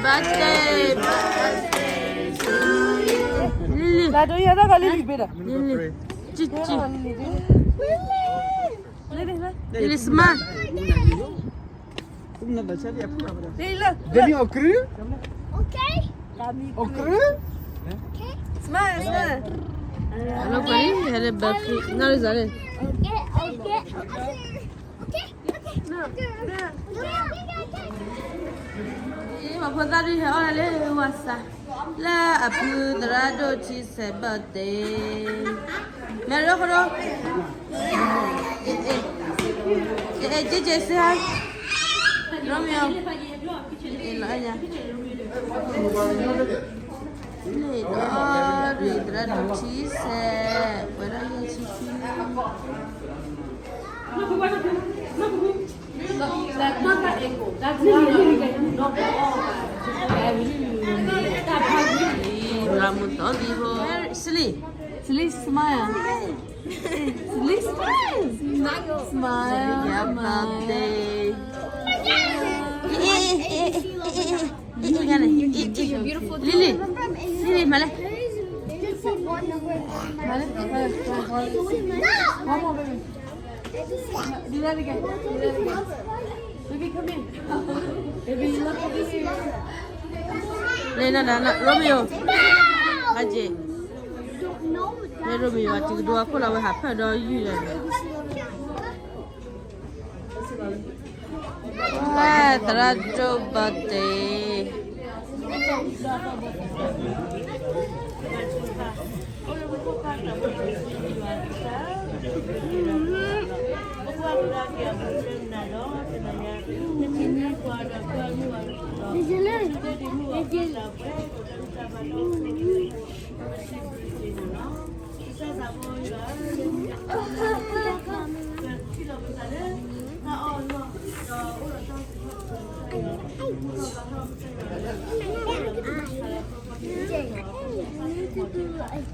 Birthday, birthday to you. Lily. Lily. Lily. Lily. Lily. Lily, smile. Lily, look. Demi au cru? Okay. Au cru? Okay. Smile, smile. Hello, buddy. Hello, buddy. Okay, okay.ဖိသၣ်ဒုးဟဲအီၣ်လၢဝၤစါ လၢအဖုသရၣ်ဒိၣ်ထံဆဲး birthday မဲရိခိရိ အဲအဲ J J say hi ရိမ့ၤအီၤ အဲလီၤအဲညါ န့ၣ်ဒီး ရ့ၣ်သရၣ်ဒိၣ်ထံဆဲး ပှဲၤဒီးယဲၢ်ဆံခံ Sili, Sili, smile. Sili, smile. Smile. Happy birthday. Lily, Lily, smile. Smile. One more, baby. Do that again. Do that again. Baby, come here. Baby, look at this. Romeo. အက့ မ့ၢ် Romeo အတံၤကဒိအခိၣ်လီၤဝဲဟးဖၢၣ်ဒီးယုၢ်လီၤ ဝဲ သရၣ်ဒိၣ် birthday. ကစၢ်ယွၤ ပစံးဘျုးနၤဒိၣ်မးလီၤ.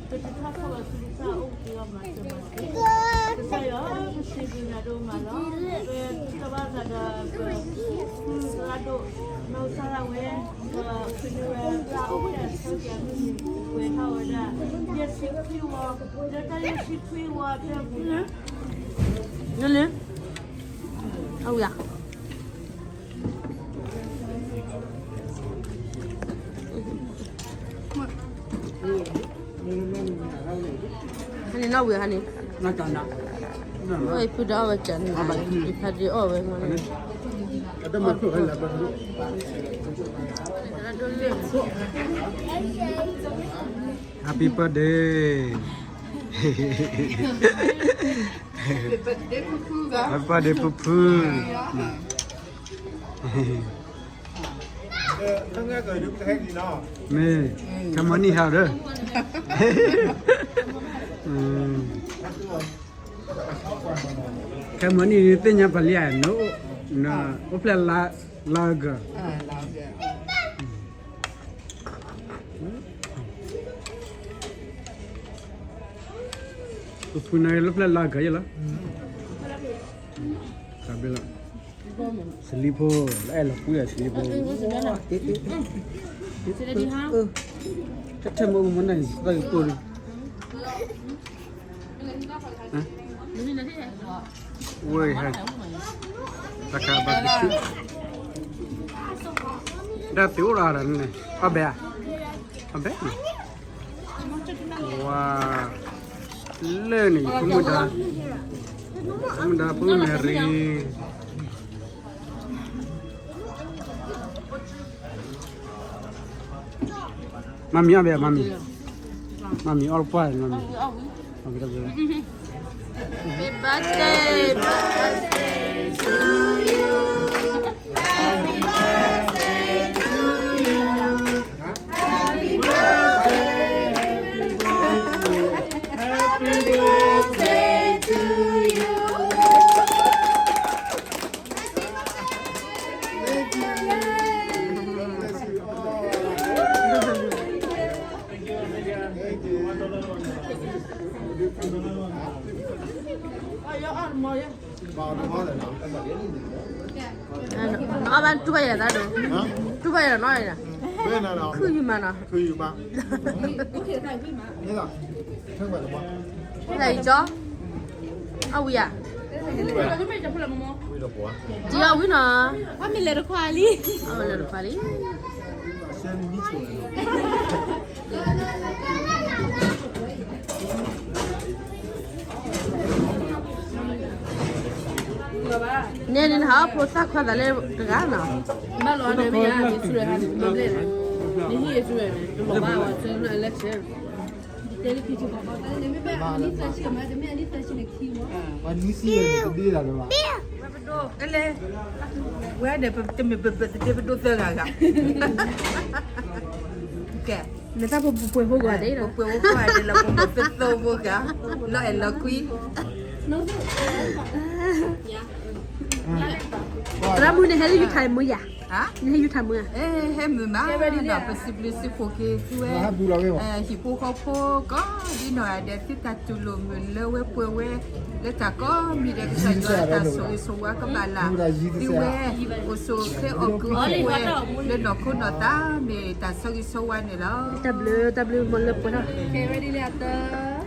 ပထံၣ်လိာ်ဘၣ်သးဒီး ပသရၣ်ဒိၣ် နီၢ်ကစၢ်ဒၣ်ဝဲ ပဃုန့ၢ်ဝဲ သရၣ်အိၣ်ဖျဲၣ်အဆၢက့ၤအမုၢ်နံၤ ပှဲၤထီၣ်ဝဲဒၣ် ယဲၢ်ဆံခွံဝီ လၢတၢ်ယဲၢ်ဆံခွံဝီအဖျၢၣ်ပူၤ လၢ အဝံၤဧါ ဟါန့ၣ်နီၢ်ဝံၤဟါန့ၣ် ဖုဒီးအီၣ်ဝဲကၢန့ၣ် ယဖးဒ့အီၣ်ဝဲမ့ၢ် Happy birthday. Happy birthday ဖုဖု မ့ၢ် ခဲမီနံၣ်ဟးဒီး ခဲမီနံၣ်သ့ၣ်ညါပှၤလံဧါ နအိၣ်ဖျဲၣ်လါအကၢၢ် ပဖုန့ၣ်လၢဖျဲၣ်လါအကၢၢ်ယဲလီၤ တၢ်ဘျုးလီၤ စလံဖိ လၢအဲၣ်လီၤကွံာ်အစလံဖိ ထဲထဲမ့ၢ်မ့ၢ်န့ၣ် သၢကပိၢ် ဝဲဟဲ တၢ်ခါဘၣ်ကဆူၣ် တၢ်သ့အိၣ်လီၤဒီးန့ၣ် အီၣ်ဘဲဧါ အီၣ်ဘဲ ဝါ လၢန့ၣ် ယဖိမုၣ်ဒါ ဖိမုၣ်ဒါ ဖိမုၣ်မဲရံ မၤမံၤအီၣ်ဘဲ မၤမံၤ မၤမံၤအီၣ်ပှၢ် မၤမံၤ Happy birthday, birthday to you. Happy birthday to you. Happy birthday, happy birthday to you. Thank you. Bless you all. Thank you. Nọ bá တူၢ်ဘၣ်ယဲဒၣ်ဒိၣ်, တူၢ်ဘၣ်ယဲနီၤ. ခုၣ်ယုာ်မးနီၤ, ခုၣ်ယုာ်မး, လၢအံၤကၠီ, အဝံၤဧါ, ဒ်အဝံၤနီၤ, အမ့ၢ်လဲၤတခွါလံ, အလဲၤတခွါလံ. န့ၣ်န့ၣ် နဟးအီၣ်ဖိသၣ်ခွါသးလၢတဂၤနီၤ, ဘၣ်လီၤန့ၣ်မ့ၢ်ယါ မ့ၢ်ဆူၣ်ရဟါန့ၣ် မ့ၢ်ဘျဲၣ်န့ၣ်, နဟံၣ်အဆူၣ်ရဟါန့ၣ် တလီၤဘၣ်ဝဲ ဆူၣ်ရဟါ election မ့ၢ်အနံၣ်သၢဆံမး တမ့ၢ်အနံၣ်သၢဆံန့ၣ်ခံဝဲ, အနံၣ်သၢဆံန့ၣ်တဘ့ၣ်လၢၤဘၣ်. ဝဲဒၣ် တမ့ၢ်ပပတ့ပဒိၣ်သၢဂၤဂၤ, ကဲ, နတၢ်ပပှဲၤဖိဂၤဒဲးလီၤ, ပပှဲၤဖိဂၤဒဲးလီၤ ပမ့ၢ်သၢသၢဖိဂၤ, လီၤအဲၣ်လီၤကွံ သရၣ်မုၣ်န့ၣ် ဟဲလၢယူထၣ်မုၢ်ယၤ, ဟါ, န့ၣ်ဟဲယူထၣ်မုၢ်ဧါ, ဟဲမုာ်မး, ဒီးပစံးဘျုးစံးဖှိၣ်က့ၤသုဝဲ, ဟံၣ်ဖိဃီဖိကိးဒ်နီၢ်ဂၤဒဲး သုတၢ်တူၢ်လိာ်မုာ်လၢဝဲပှဲၤဝဲ, လၢတၢ်ကိးမံၤဒဲး ကစၢ်ယွၤတၢ်ဆိၣ်ဂ့ၤဆိၣ်ဝါကဘၣ်လၢသုဝဲ, အိၣ်ဆူၣ်အိၣ်ချ့အိၣ်ကုၢ်အိၣ်ပှဲၤ, လၢနီၢ်ခိနီၢ်သးမ့ၢ်တၢ်ဆိၣ်ဂ့ၤဆိၣ်ဝါန့ၣ်လီၤ. တၢ်ဘျုးတၢ်ဘျုးမ့ၢ်လၢပှဲၤထီၣ်, ကဲ ready လံအတၢ်